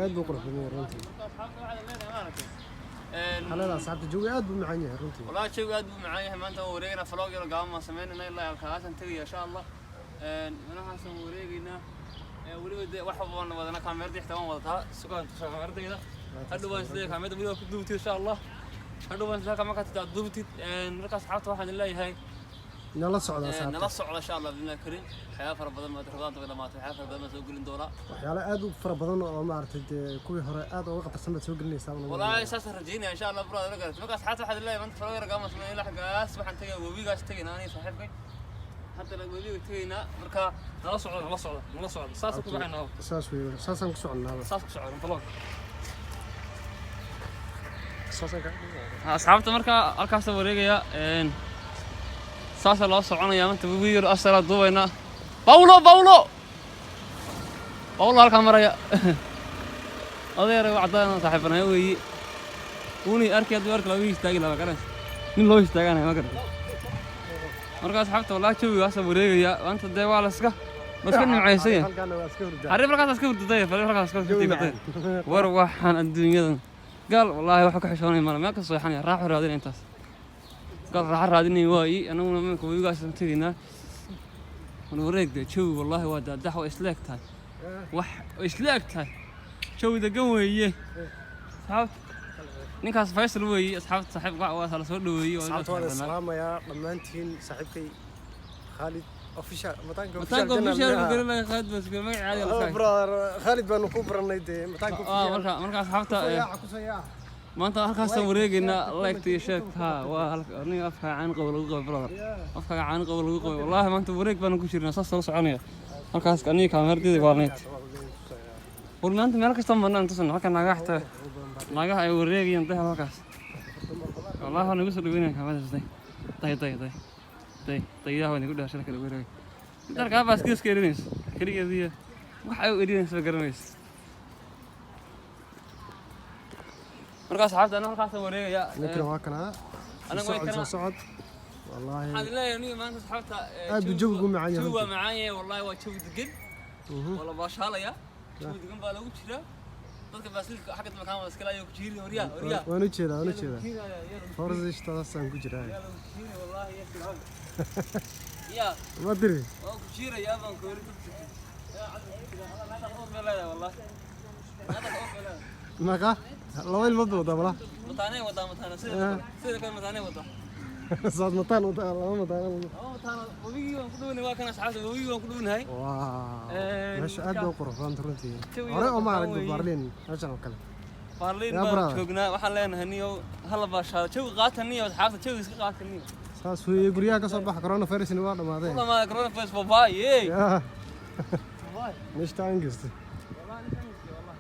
Aad buu qurux badan yahay runtii. Asxaabta waxaad leedahay maaragtay Waxaa leedahay asxaabta, jawiga aad buu u macaan yahay runtii. Wallahi jawigu aad buu macaan yahay. Maanta waan wareegaynaa, vlog yaro gaaban baan sameynayna, ilaa halkaasaan tegaya insha Allah. Meelahaasaan wareegaynaa. Weliba dee wax walba waan wadanaa, kaameerada xitaa waan wadataa, sugaan tushaa kaameradayda. Hadhow waan isleeyahay kaamerada weliba ku duubtid insha Allah. Hadhow waan isleeyahay markaad tidaa duubtid. Marka asxaabta waxaan idin leeyahay nala socda asxaabta. Nala socda insha Allah billahi karim. Waxyaaba fara badan baa Rabadaanta way dhamaatay, waxyaaba fara badan baan soo gelin doonaa. Waxyaalo aad u fara badan oo maaragtay dee kuwii hore aad uga khatarsan baad soo gelinaysaa. Wallahi saasaan rajaynaya insha Allah, brother, garat. Marka asxaabta waxaad leeyahay maanta vlog yar gaaban sameynay, ilaa xaggaas waxaan tagay, webigaas tagaynaa aniga saaxiibkay. Haddana webiga tagaynaa. Marka nala socda, nala socda, nala socda, saasaan ku baxaynaa. Saas weeye, saasaan ku soconnaaba. Saas ku socda vlog. Saasaan ka Asxaabta, marka halkaasaan wareegaya, saasaa loo soconaya. Maanta webi yar asalaa duubaynaa. Paulo, Paulo, Paulo halkaa maraya, odayaar cadaan saaxiibanayo weeyi. Uuni arki, hadduu arki lagu istaagi lahaa garanaysa, nin loo istaaganayo ma garata. Marka asxaabta, wallahi jawigaasaan wareegaya maanta. Dee waa la iska nimcaysan yahay. Halkaana waa iska hurdaa. Xariif halkaas iska hurdaday, xariif halkaas iska Jawi hurdaday. macaan. War waxaan adduunyadan gaal wallaahi waxa ka xishoonay male, meel ka seexanaya, raaxo raadinaya intaas, gaal raaxo raadinaya waayi. Anaguna iminka webigaasaan tegaynaa. War wareeg dee jawi, wallaahi waa daadax, waa isla eg tahay, wax way isla eg tahay, jawi degan weeye. Asxaabta, ninkaas Faysal weeye. Asxaabta, saaxiib waa la soo dhaweeyey. Waa Asxaabta, waan saaxiibnaa. Salaamayaa dhammaantiin. Saaxiibkay Khaalid Official, Mataanka. Mataanka Official buu garanaya. Khaalid baa isku magac caadi la saaxiib. Brother Khaalid baanu ku baranay dee Mataanka. Marka asxaabta Kusoo yaaca, kusoo yaaca. Maanta halkaasaan wareegaynaa. Like iyo share ha waa halka aniga afka caan qabo lagu qabo, brother, afka caan qabo lagu qabo. Wallaahi maanta wareeg baan ku jirnaa, saas la soconaya halkaas. Aniga kaameradayda waa neet. War maanta meel kasta marnaan tusan halka naagaha, xitaa naagaha ay wareegayaan dahab halkaas. Wallaahi waa nagu soo dhaweynaya kaamerada. Day day day day day dayaha waa nagu dhaashay kala wareegay. Darkaa baaskiil iska erinayso keligeediya, wax ay u erinayso ma garanayso. Marka asxaabta, aniga halkaasaan wareegaya. Ninkana waa kanaa. Anaga way socod kana. Soo socod wallaahi. Waxaan leeyahay aniga maanta asxaabta Aad buu jawigu u macaan yahay jawigu waa runtii. Macaan yahay wallaahi, waa jawi degan, waa la baashaalaya, jawi degan baa lagu jiraa. Dadka baasilka xagga dambe kaama iskala ayo ku jiiri. Horyaa, horyaa. Waan u jeedaa, waan u jeedaa. Jiiraya, yaa lagu Forzishtaasaan ku jiraa. Yaa lagu jiiri wallaahi, ya fircoon yaa. Ma diri. Waa ku jiirayaa baan ku yiri dadka yaa cadda ku jira. Hada naada uur bay leedahay, wallaahi naada uur bay leedahay. Meeqa laba ilmood baa wadaa malaha. Mataanay wadaa, mataana sida kale mataanay wadaa. Saad mataan wadaa, laba mataan. Laba mataano. Webigii waan ku dhownahay, waa kan asxaabta, webigii waan ku dhownahay. Waaw, meesha aad bay u qurux badanta runtii. Jawiga Hore oo ma qurxoon aragno weeye. Baarliin meeshan oo kale. Baarliin Yaa baan brother. joognaa. Waxaan leenahay niyow hala baashaado, jawi qaata niyow, asxaabta, jawi iska qaata niyow. Saas weeye, guryaha ka soo baxa, coronavirusna waa dhammaadeen. Dhamaada coronavirus, bye yey. Yaa bye. Nishta angist. Wallahi nishan wallahi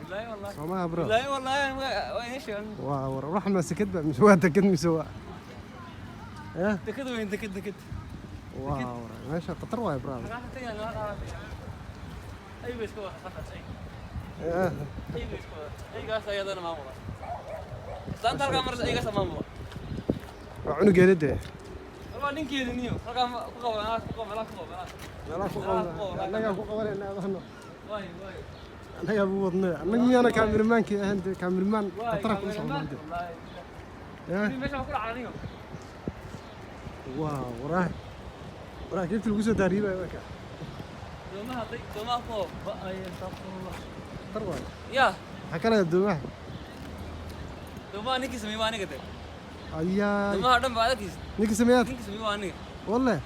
billahi wallahi. Soomaha bro. Billahi wallahi waa idin sheegan. Waa war waxan, ma sekad ba mise waa deked mise waa eh? Dekad weyn, dekad, dekad. Waa war meesha khatar waaye, brother. Maxaa tagay? Ay bay iska wada saxas ay. Ay bay iska wada aygaas ayadana maamula, islaanta halkaa maraysa aygaas maamula. Waa cunugeeda dee. Waa ninkeeda niyo, halkaa ku qabo, meelaha ku qabo, meelaha ku qabo, meelaha. Meelaha ku qaban, annagaa ku qabanayna adahno. Waay waay. Annagaa buu wadnay, annaga miyaana kaamirmaankii ahayn dee? Kaamirmaan khatara kula socda dee. Wallahi meesha waa ku dhacaa niyo. Waa waraah waraah, kiibta lagu soo taariibaya waa kaa. Doomaha day, doomaha ku ba-ay, astaqfirullah. Khatar waaye. Yaa. Maxaa ka leedahay doomaha? Doomaha ninkii sameeyey waa aniga de. Ayaa. Doomaha dhan baa adagkiis. Ninkii sameeyaad. Ninkii sameeyey waa aniga. Walle.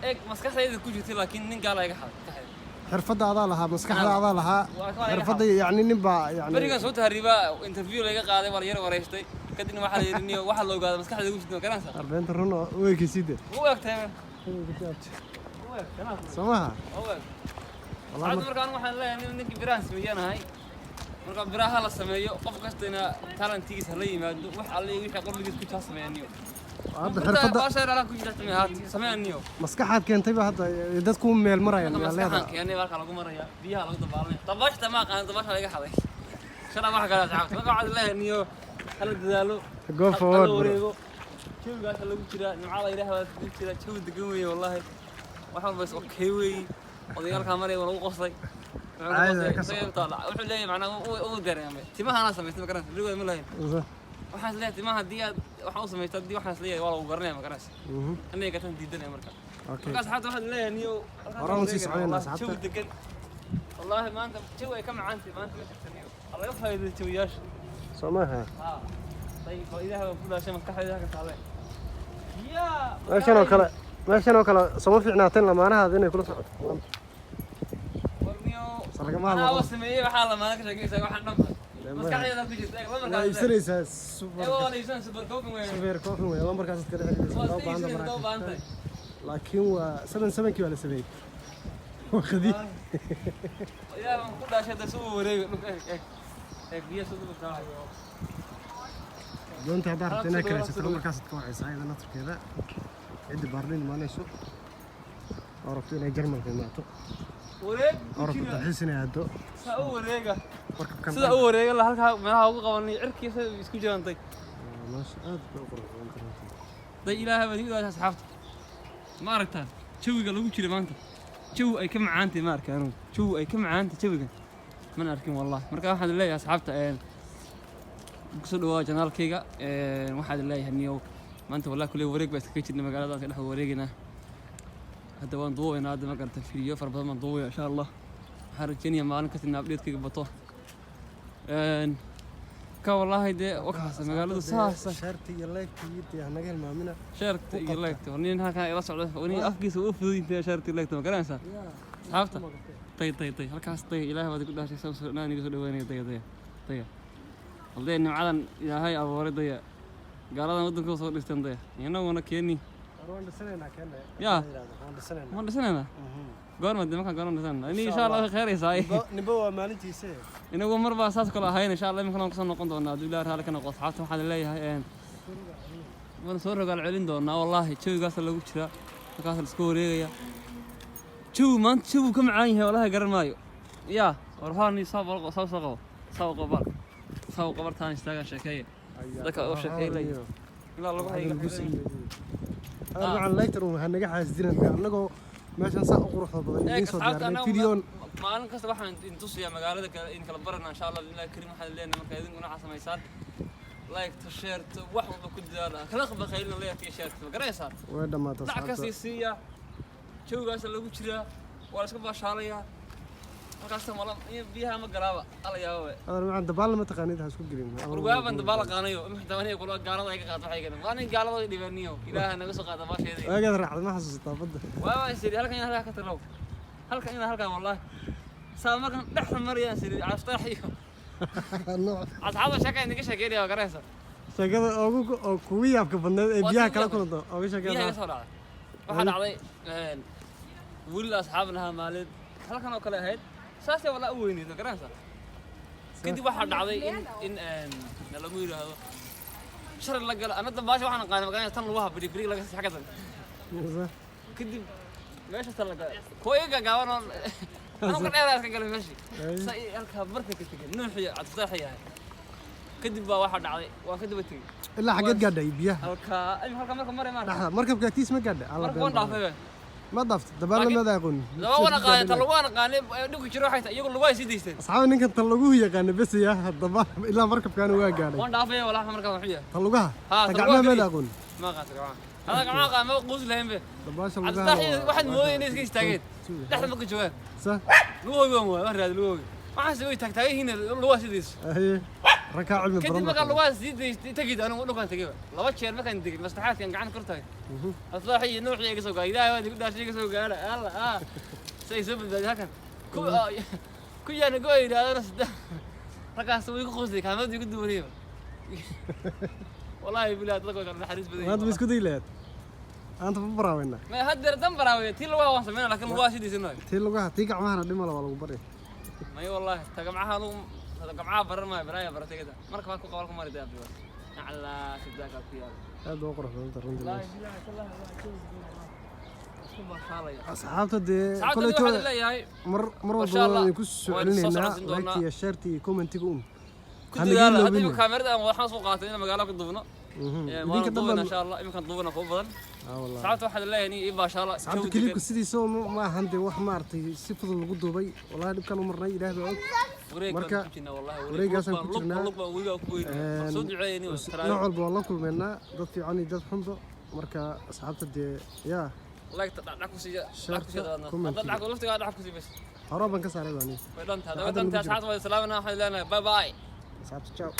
Eeg, maskaxdayda ku jirtay, laakiin nin gaala iga xaday ka xaday. Xirfadda adaa lahaa, maskaxda adaa lahaa. Waa ka iga. Xirfadda yacni nin baa yacni Berigan soo tahriibaa interview laga qaaday, waa la yar wareystay, kadibna waxaa la yidhi niyo waxaa la ogaaday maskaxdayda ku jirtay, ma garanaysaa? Arbeenta run oo u ekeysiide. U egtahay, u eg kanaa. Soo maha? U eg. Wallahi. Saacadda marka anigu waxaan leeyahay nin ninkii birahan sameeyanahay. Marka biraha la sameeyo, qof kastana talentigiisa hala yimaado, wax alle iyo wixii qalbigiisa ku jira sameeya niyo. Hadda xirfadda baasha yar ku jirta sameeya niyo. Maskaxaad keentay ba hadda dadku meel marayaan marka yaa maskaxaan leedahay. Keenay halkaa lagu maraya, biyaha lagu dabaalanaya, dabaashta ma aqaan, dabaasha laga xaday shala wax kale. Asxaabta, marka waxaad leeyahay niyo hala dadaalo. Go hala forward, bro. Wareego jawigaas lagu jiraa, nimcada Ilaah baa lagu jiraa, jawi degan weeye. Wallaahi wax walba is okay weeye. Odayaalkaa maraya waa lagu qoslay. Caadi ka socoto. Wuxuu leeyahay macnaa uu dareemay timaha anaa samaystay, ma garanaysa, weligood ma lahayn. Waxaan is leeyahay timaha haddii aad waxaan u samaystay, haddii waxaan is leeyahay waa lagu garanaya, ma garanaysa. Aniga gatan diidanaya marka. Marka asxaabta waxaan leeyahay niyo Horaan usii soconayna, asxaabta. Jawi degan wallaahi maanta, jawi ay ka macaantay maanta ma jirta niyo. Ha laga faa'iido jawiyaasha. Soo maaha? Haa, ayib, oo ilaahay baan ku dhaashay maskaxdayda halka taale yaa. Meeshan oo kale sooma fiicnaateen lamaanahaada inay kula socoto maanta? War niyo. Soo lagama hadlo. Anaa sameeyey, waxaa lamaana ka sheekaysaa waxaan dhanba maskaxdayda ku jirta. Eeg Waa lambarkaas. iibsanaysaa super. Ee, waa la iibsanaa, super coffin weeye. Super coffin wey, lambarkaas aad kala xiriiraysaa. Waa Loo iska baahan iibsanaysa, doo baahan tahay. Laakiin waa 77-kii baa la sameeyey, waa qadiim. Ilaahay baan ku dhaashay, hadda suu wareega dhulka, eeg eeg eeg, biyo soo dhulka taacayo. Doonta haddaa rabto inaad Alaabta kiraysato, soo lambarkaas aad ka wacaysaa. Ayada naftirkeeda ciddi Baarliin imaanayso oo rabto inay Jarmalka imaato Wareeg oo ku rabto jira. dalxiis inay aado. Saa u wareega. Markabkan Sida u wareega la halkaa meelaha ugu qabanay cirkiisa isku jirantay. Maasha, aad bay u qurux badan tahay runtii. Day, ilaahay baan igu dhaashay asxaabta, ma aragtaan jawiga lagu jira maanta? Jawi ay ka macaantay ma arkin anugu, jawi ay ka macaantay jawigan mana arkin wallahi. Marka waxaan leeyahay asxaabta, kusoo dhawaa channelkayga. Waxaan leeyahay niyow maanta wallahi kuley wareeg baa iskaga jirnay, magaaladaas ka dhex wareegaynaa. Hadda waan duubaynaa hadda, ma garata, fiidiyo fara badan baan duubaya insha Allah. Waxaan rajeynayaa maalin kasta in update-kayga bato. Ka wallaahi dee wakaas magaaladu saasa. Share-ta iyo like-ta iyo dee hanaga hilmaamina. Share-ta iyo like-ta, war nin halkan ila socda, war nin afkiisa uu fudud yahay share-ta iyo like-ta, ma garanaysaa asxaabta? Tay tay tay, halkaas tay, ilaahay baad igu dhaashay, soo soo dhaan iga soo dhaweynaya. Daya daya daya, hadee nimcadan ilaahay abuuray, daya, gaaladan waddanka soo dhisteen, daya, inaguna keeni. Waan dhisanaynaa keena. Yaa. Waan dhisanaynaa. Waan dhisanaynaa goorma de? Markaan goorma dhisanayna ini insha Allah way kheeraysaa. Nimba waa maalintiisa. Inagu mar baa saas kale ahayn, insha Allah iminkana waan kusoo noqon doonaa hadduu ilaahay raalli ka noqo. Asxaabta waxaan leeyahay waan soo rogaal celin doonaa wallaahi. Jawigaasa lagu jiraa, halkaas la isku wareegaya. Jawi maanta jawi ka macaan yahay wallaahi garan maayo. Yaa war waxaan saa saa soo qabo, saa u qabo baalka, saa u qabartaan istaagaan sheekeeya dadka u sheekeynaya ilaa lagu hayga. Waxaan like-tan uun hanaga xaasidina annagoo meeshan saa u quruxda badan idiin soo Asxaabta diyaarinay anagu videon. Maalin kasta waxaan idin tusiyaa magaalada kale in kala barana insha Allah billahi karim. Waxaan leenahay marka idinkuna waxaa samaysaan like to share to wax walba ku dadaala, kala qabaqaylina like iyo share, ma garanaysaa? Way dhammaatay Dhac asxaabta. kasii siiya. Jawigaasa lagu jiraa, waa la iska baashaalayaa halkaas. Mala iyo biyaha ma galaaba ala yaaba. Adar macaan, dabaal ma taqaanid, ha isku gelin. Urgaaban dabaal qaanayo imixtaaniya kula gaalada ay ka qaato, waxay galeen waa nin gaalada ay dhibaaniyo, ilaaha naga soo qaada baasheedii. Waagaad raacday, ma xasuusataa badda? Waa siri halkan inaan halkaa ka talow, halkan inaan halkan wallahi saa markan dhexda marayaan siri caftaax iyo Nooc. Asxaabta sheeka idinka sheekeynaya, waa garanaysa. Sheekada ugu oo kugu yaabka badneed ee Waa biyaha tii kala yaabka. kulanto uga Biyaha sheekada. iga soo dhacday, waxaa dhacday wiil asxaab lahaa maalin halkan oo kale ahayd, saasay walaa u weyneyd, ma garanaysa? Kadib waxaa dhacday in na lagu yidhaahdo shalay la gala anada baasha waxaan aqaanay, ma garanaysa, tan lugaha biri biri laga xagga dan. Kadib meesha la galay kuwa iga gaagaaban oo anuu ka dheeraa iska galay meeshii, saa i halkaa barta ka tegay nuuxii Cabdifataax yahay. Kadib baa waxaa dhacday waan ka daba tegey. Ilaa xageed gaadhay biyaha? Halkaa halkaa marka maray maarka. Dhexda markabka agtiis ma gaadhay alla? Marka waan dhaafay be. Ma dhaaftay dabaalna? Maada aqoon. Laba waan aqaanay, ta lagu waan aqaanay dhibku jiro waxay tahay iyagu lugaha sii daysteen. Asxaabta, ninkan ta lagu yaqaana bes ya dabaal ilaa markabkaana waa gaadhay. Waan dhaafay walaahi markaa wuxuu yahay. Ta lugaha. Haa, ta ta gacmaha lugaha maada keliya. Aqoon. Ma qaata gacmaha, hada gacmaha qaa ma quus lahayn be. Dabaasha lugaha. Cabdifataax waxaad moodayay inay iska istaageen dhexda marka joogaan. Sa. Lugahoogi waan waay, waan raadi lugahoogi, waxaase way taagtaagan yihiin lugaha sidiis. Haye, rakaa cilmi Kadib badan markaa baa. Lugaha sii daystay tegid anigu dhulkaan tegayba laba jeer markaan degay maslaxaadkan gacanta kor taagay. Cabdifataax iyo nuuxii iga soo gaara, ilaahay waa igu dhaashay iga soo gaara alla si ay soo badbaadiy halkan ku ku yaana go yidhahdana saddex raggaas way igu quusday, kaamadii igu duwanayba wallaahi bilahi dadka way kala naxariis badan Maanta ma yihiin. isku dayi lahayd? Aanta ma baraaweynaa? Ma haddeer dan baraaweya, tii lugaha waan sameynaa laakiin lugaha sii daysanayo. Tii lugaha, tii gacmahana dhimala waa lagu bari. Maya wallaahi ta gamcaha anugu ta gamcaha baran maayo, baraaya baratay gada marka waa ku qabal ku mari daabiyo naclaa sidaaka ku yaal. Aad baa u qurux badanta runtii wallaahi meesha. Bilahi tallahi waa jawi isku baashaalaya. Asxaabta dee Saacadda kolleyto waxaan leeyahay mar mar Masha walba Allah, waan idinku soo waan soo celinaynaa socodsiin doonaa. Like iyo share iyo commentiga un Ku Ha naga dadaala hadda iloobina. imika kaamirada aan waxaan soo qaatay inaan magaalo ku duubno. Idinka Waana dhan duubana baan insha Allah, iminkaan duubana kuwa badan. Ah, wallahi. Asxaabta waxaad leeyahay ii baashaala. Asxaabta, clipka sidiisa ma ahan dee, wax maaragtay si fudud lagu duubay. Wallahi dhibkaan u marnay Ilaah baa og. Wareeg baan Marka, ku jirnaa wallahi. Wareegaasaan ku jirnaa. Lug baan webiga ku weynaa. Soo duceeyni. Nooc walba waan la kulmeynaa, dad fiican iyo dad xunba. Marka asxaabta dee yaa Like dhac ku siiya, dhac ku siiya. Share-ta, comment-iga. Dhac laftiga dhac ku siiya bas. Hore baan ka saaray baan. Way dhantahay, way Saacadda lagu dhantahay. jiro. Asxaabta waa salaamana, waxaan leenahay bye bye. Asxaabta, ciao.